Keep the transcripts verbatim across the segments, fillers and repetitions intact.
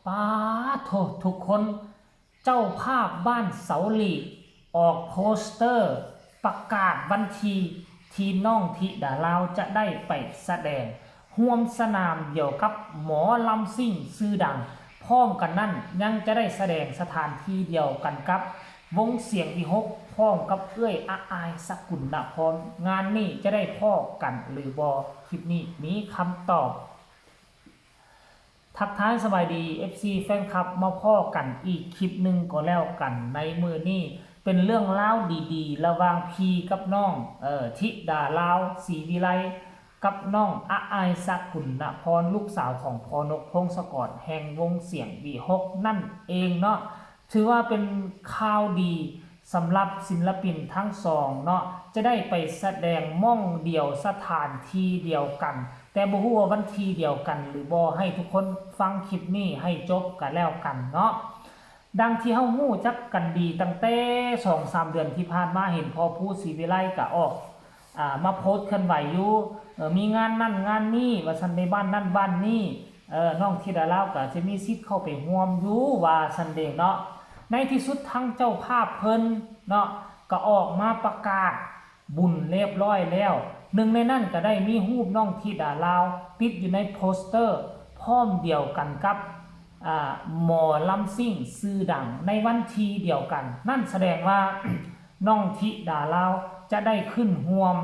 ป๊าดโธ่ ทุกคน เจ้าภาพบ้านเสาหลีก ออกโปสเตอร์ ประกาศวันที่ที่น้องธิดาลาวจะได้ไปแสดง ร่วมสนามเดียวกับหมอลำซิ่งชื่อดัง พร้อมกันนั้นยังจะได้แสดงสถานที่เดียวกันกับวงเสียงวิหก พร้อมกับเอื้อยอาอายสกุลนพร งานนี้จะได้พ้อกันหรือบ่ คลิปนี้มีคำตอบ ทักทายสบายดี เอฟซี แฟนคลับ มาพ้อกันอีกคลิปหนึ่งก็แล้วกัน ในมื้อนี้เป็นเรื่องราวดีๆ ระหว่างพี่กับน้อง เอ่อ ธิดาลาว ศรีวิไล กับน้องอาอายสกุลนพร ลูกสาวของพ่อนกพงศกร แห่งวงเสียงวิหกนั่นเองเนาะ ถือว่าเป็นข่าวดีสำหรับศิลปินทั้งสองเนาะ จะได้ไปแสดงหม่องเดียวสถานที่เดียวกัน แต่บ่ฮู้ว่าวันที่เดียวกันหรือบ่ ให้ทุกคนฟังคลิปนี้ให้จบกันแล้วกันเนาะ ดังที่เฮาฮู้จักกันดีตั้งแต่สองสามเดือนที่ผ่านมา เห็นพ่อภูศรีวิไลก็ออก อ่า มาโพสต์เคลื่อนไหวอยู่ เอ่อ มีงานนั่นงานนี่ ว่าซั่น ในบ้านนั่นบ้านนี่ เอ่อ น้องธิดาลาวก็จะมีสิทธิ์เข้าไปร่วมอยู่ ว่าซั่นเด้เนาะ ในที่สุดทางเจ้าภาพเพิ่นเนาะ ก็ออกมาประกาศบุญเรียบร้อยแล้ว หนึ่งในนั้นก็ได้มีรูปน้องธิดาลาวติดอยู่ในโปสเตอร์ พร้อมเดียวกันกับ อ่า หมอลำซิ่งชื่อดังในวันที่เดียวกัน นั่นแสดงว่า น้องธิดาลาวจะได้ขึ้นร่วม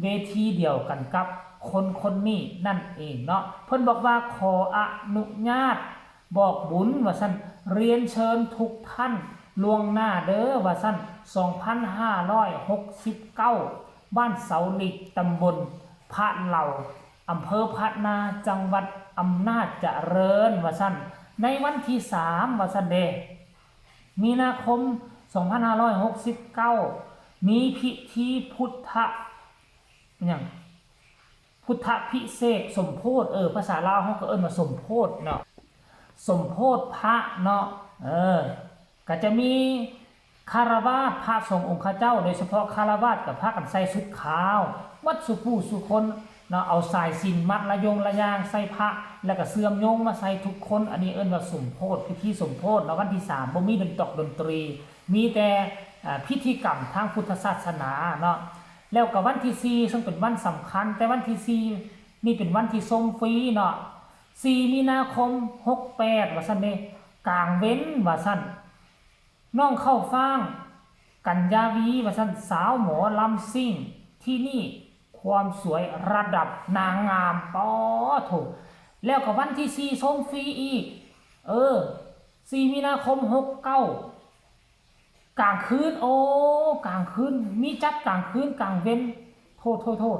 เวทีเดียวกันกับคนคนนี้นั่นเองเนาะ เพิ่นบอกว่าขออนุญาตบอกบุญ ว่าซั่น เรียนเชิญทุกท่านล่วงหน้าเด้อ ว่าซั่น สองพันห้าร้อยหกสิบเก้า บ้านเสาหลีก ตำบลพระเหล่า อำเภอพระนา จังหวัดอำนาจเจริญ ว่าซั่น ในวันที่สาม ว่าซั่นเด้ มีนาคม สองพันห้าร้อยหกสิบเก้า มีพิธีพุทธะ หยัง พุทธพิเศษกสมโภช เออ ภาษาลาวเฮาก็เอิ้นว่าสมโภชเนาะ สมโภชพระเนาะ เออ ก็จะมีคฤหัสถ์พระสงฆ์องค์ข้าเจ้า โดยเฉพาะคฤหัสถ์ก็พากันใส่ชุดขาว หมดสู่ผู้สู่คนเนาะ เอาสายสิญจน์มัดระยงระยางใส่พระ แล้วก็เชื่อมโยงมาใส่ทุกคน อันนี้เอิ้นว่าสมโภช พิธีสมโภชเนาะ วันที่สาม บ่มีดนตอกดนตรี มีแต่ อ่า พิธีกรรมทางพุทธศาสนาเนาะ แล้วก็วันที่สี่ ซึ่งเป็นวันสำคัญ แต่วันที่สี่ นี่เป็นวันที่ชมฟรีเนาะ สี่ มีนาคม หกแปด ว่าซั่นเด้ กลางเว็น ว่าซั่น น้องข้าวฟ่าง กัญญาวี ว่าซั่น สาวหมอลำซิ่ง ที่นี่ความสวยระดับนางงาม ป๊าดโธ่ แล้วก็วันที่สี่ ชมฟรีอีก เออ สี่ มีนาคม หกเก้า กลางคืน โอ้ กลางคืน มีจัดกลางคืน กลางเว็น โธ่ โธ่ โธ่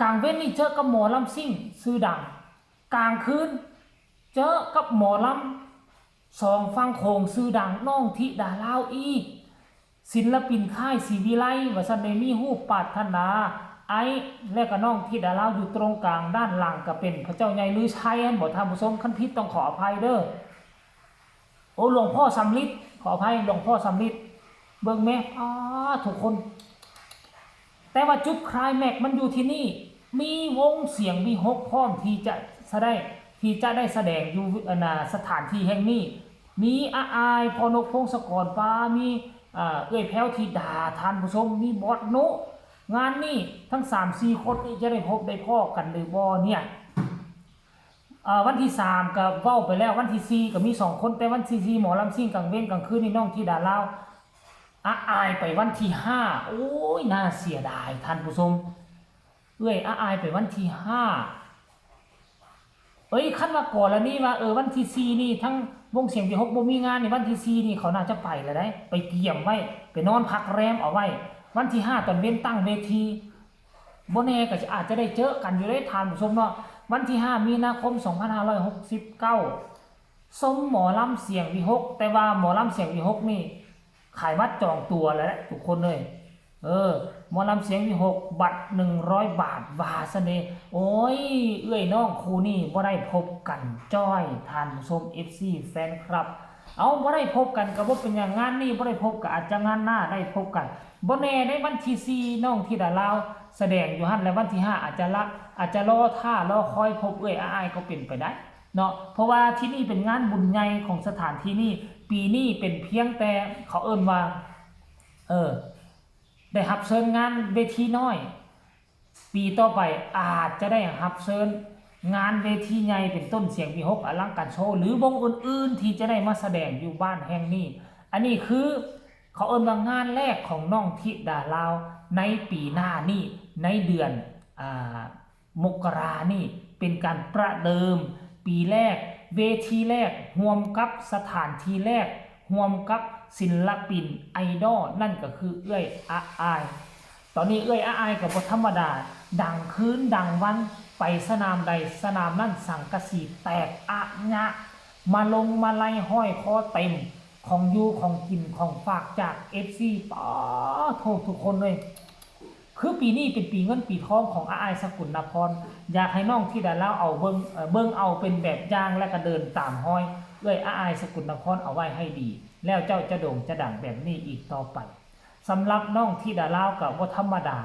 กลางเว็นนี่เจอกับหมอลำซิ่งชื่อดัง กลางคืน เจอกับหมอลำสองฝั่งโขงชื่อดัง น้องธิดาลาวอีก ศิลปินค่ายศรีวิไล ว่าซั่นเด้ มีฮูปปรารถนา ไอ้ และก็น้องธิดาลาวอยู่ตรงกลาง ด้านหลังก็เป็นพระเจ้าใหญ่ลือชัย หั้นบ่ ท่านผู้ชม คันผิดต้องขออภัยเด้อ โอ้ หลวงพ่อสำริด ขออภัย หลวงพ่อสำริด เบิ่งแม่ อ้า ทุกคน แต่ว่าจุดไคลแม็กซ์มันอยู่ที่นี่ มีวงเสียงวิหกพร้อมที่จะแสดง ที่จะได้แสดงอยู่ อ่า สถานที่แห่งนี้ มีอาอาย พ่อนกพงศกร ปา มี อ่า เอื้อยแพรวธิดา ท่านผู้ชม มีบอสนุ งานนี้ทั้งสามสี่คนนี่จะได้พบได้พ้อกันหรือบ่เนี่ย เอ่อ วันที่สามก็เว้าไปแล้ว วันที่สี่ก็มีสองคน แต่วันที่สี่หมอลำซิ่งกลางเว็นกลางคืนนี่น้องธิดาลาว อาอายไปวันที่ห้า โอ้ย น่าเสียดายท่านผู้ชม เอื้อยอาอายไปวันที่ห้า เอ้ย คันว่ากรณีว่า เออ วันที่สี่นี่ทั้งวงเสียงวิหกบ่มีงานนี่ วันที่สี่นี่เขาน่าจะไปแล้วได้ ไปเตรียมไว้ ไปนอนพักแรมเอาไว้ วันที่ห้าตอนเว็นตั้งเวที บ่แน่ก็อาจจะได้เจอกันอยู่เด้ท่านผู้ชมเนาะ วันที่ห้ามีนาคมสองพันห้าร้อยหกสิบเก้า ชมหมอลำเสียงวิหก แต่ว่าหมอลำเสียงวิหกนี่ขายบัตรจองตั๋วแล้วแหละทุกคนเลย เออ หมอลำเสียงวิหก บัตรหนึ่งร้อยบาท ว่าซั่นเด้ โอ้ย เอื้อยน้องคู่นี้บ่ได้พบกันจ้อย ท่านผู้ชม เอฟซี แฟนคลับ เอา บ่ได้พบกันก็บ่เป็นหยัง งานนี้บ่ได้พบก็อาจจะงานหน้าได้พบกัน บ่แน่ได้ วันที่สี่น้องธิดาลาวแสดงอยู่หั่น และวันที่ห้าอาจจะละ อาจจะรอท่ารอคอยพบเอื้อยอาอายก็เป็นไปได้ เนาะ เพราะว่าที่นี่เป็นงานบุญใหญ่ของสถานที่นี่ ปีนี้เป็นเพียงแต่เขาเอิ้นว่า เออ ได้รับเชิญงานเวทีน้อย ปีต่อไปอาจจะได้รับเชิญงานเวทีใหญ่เป็นต้นเสียงวิหคอลังการโชว์ หรือวงอื่นๆที่จะได้มาแสดงอยู่บ้านแห่งนี้ อันนี้คือเขาเอิ้นว่างานแรกของน้องธิดาลาวในปีหน้านี่ ในเดือน อ่า มกรานี่ เป็นการประเดิมปีแรก เวทีแรก ร่วมกับสถานที่แรก ร่วมกับศิลปินไอดอล นั่นก็คือเอื้อยอะอาย ตอนนี้เอื้อยอะอายก็บ่ธรรมดา ดังคืนดังวัน ไปสนามใดสนามนั้นสังกะสีแตกอะยะ มาลงมาลัยห้อยคอเต็ม ของอยู่ของกินของฝากจาก เอฟซี ป๊าโทษทุกคนเลย คือปีนี้เป็นปีเงินปีทองของอะอายสกุลนพร อยากให้น้องธิดาลาวเอาเบิ่ง เอ่อ เบิ่งเอาเป็นแบบอย่างและก็เดินตามฮอยเอื้อยอะอายสกุลนพรเอาไว้ให้ดี แล้วเจ้าจะโด่งจะดังแบบนี้อีกต่อไป สำหรับน้องธิดาลาวก็บ่ธรรมดา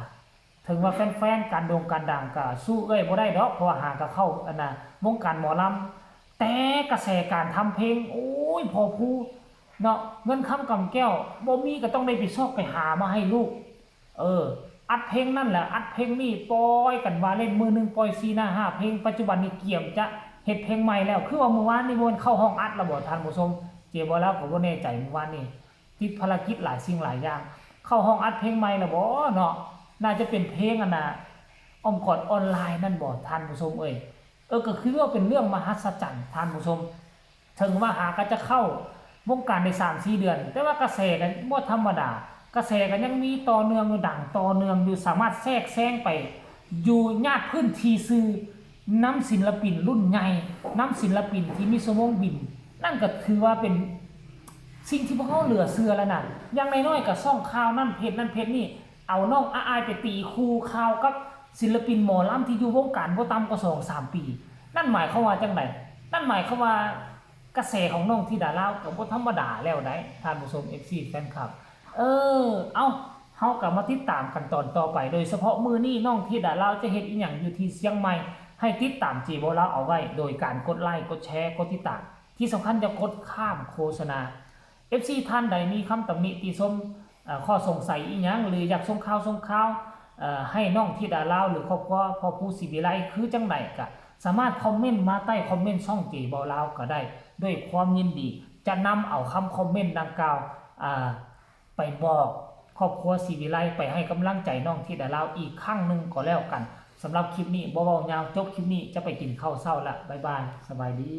ถึงว่าแฟนๆการโด่งการดังก็สู้เอื้อยบ่ได้ดอก เพราะว่าหากะเข้าอันน่ะวงการหมอลำ แต่กระแสการทำเพลง โอ้ย พอผู้เนาะ เงินคำกำแก้วบ่มีก็ต้องได้ไปซอกไปหามาให้ลูก เออ อัดเพลงนั่นแหละ อัดเพลงนี่ ปล่อยกันว่าเล่น มื้อหนึ่งปล่อยสี่ห้าเพลง ปัจจุบันนี้เกียมจะเฮ็ดเพลงใหม่แล้ว คือว่ามื้อวานนี่บ่แม่นเข้าห้องอัดแล้วบ่ท่านผู้ชม เจ๊บ่าวลาวก็บ่แน่ใจมื้อวานนี่ ติดภารกิจหลายสิ่งหลายอย่าง เข้าห้องอัดเพลงใหม่แล้วบ่เนาะ น่าจะเป็นเพลงอันน่ะ อ้อมกอดออนไลน์นั่นบ่ท่านผู้ชมเอ้ย เออ ก็คือว่าเป็นเรื่องมหัศจรรย์ท่านผู้ชม ถึงว่าหากะจะเข้าวงการได้สามสี่เดือน แต่ว่ากระแสก็บ่ธรรมดา กระแสก็ยังมีต่อเนื่องอยู่ ดังต่อเนื่องอยู่ สามารถแทรกแซงไปอยู่ญาติพื้นที่ซื่อ นำศิลปินรุ่นใหญ่ นำศิลปินที่มีชั่วโมงบิน นั่นก็ถือว่าเป็นสิ่งที่พวกเราเหลือเชื่อแล้วนะ อย่างน้อยๆก็ช่องข่าวนั่นเพจนั่นเพจนี่ เอาน้องอะอายไปตีคู่ข่าวกับศิลปินหมอลำที่อยู่วงการบ่ต่ำกว่าสองสามปี นั่นหมายความว่าจังได นั่นหมายความว่ากระแสของน้องธิดาลาวก็บ่ธรรมดาแล้วได้ท่านผู้ชม เอฟซี แฟนคลับ เออ เอ้า เฮาก็มาติดตามกันตอนต่อไป โดยเฉพาะมื้อนี้น้องธิดาลาวจะเฮ็ดอีหยังอยู่ที่เชียงใหม่ ให้ติดตามเจ๊บ่าวลาวเอาไว้ โดยการกดไลค์ กดแชร์ กดติดตาม ที่สำคัญอย่ากดข้ามโฆษณา เอฟซี ท่านใดมีคำตำหนิติชม เอ่อ ข้อสงสัยอีหยัง หรืออยากส่งข่าวส่งข่าว เอ่อ ให้น้องธิดาลาว หรือครอบครัวพ่อผู้ศรีวิไลคือจังใดก็สามารถคอมเมนต์มาใต้คอมเมนต์ช่องเจ๊บ่าวลาวก็ได้ ด้วยความยินดี จะนำเอาคำคอมเมนต์ดังกล่าว อ่า ไปบอกครอบครัวศรีวิไล ไปให้กำลังใจน้องธิดาลาวอีกครั้งหนึ่งก็แล้วกัน สำหรับคลิปนี้บ่เว้ายาว จบคลิปนี้จะไปกินข้าวเช้าละ บ๊ายบาย สบายดี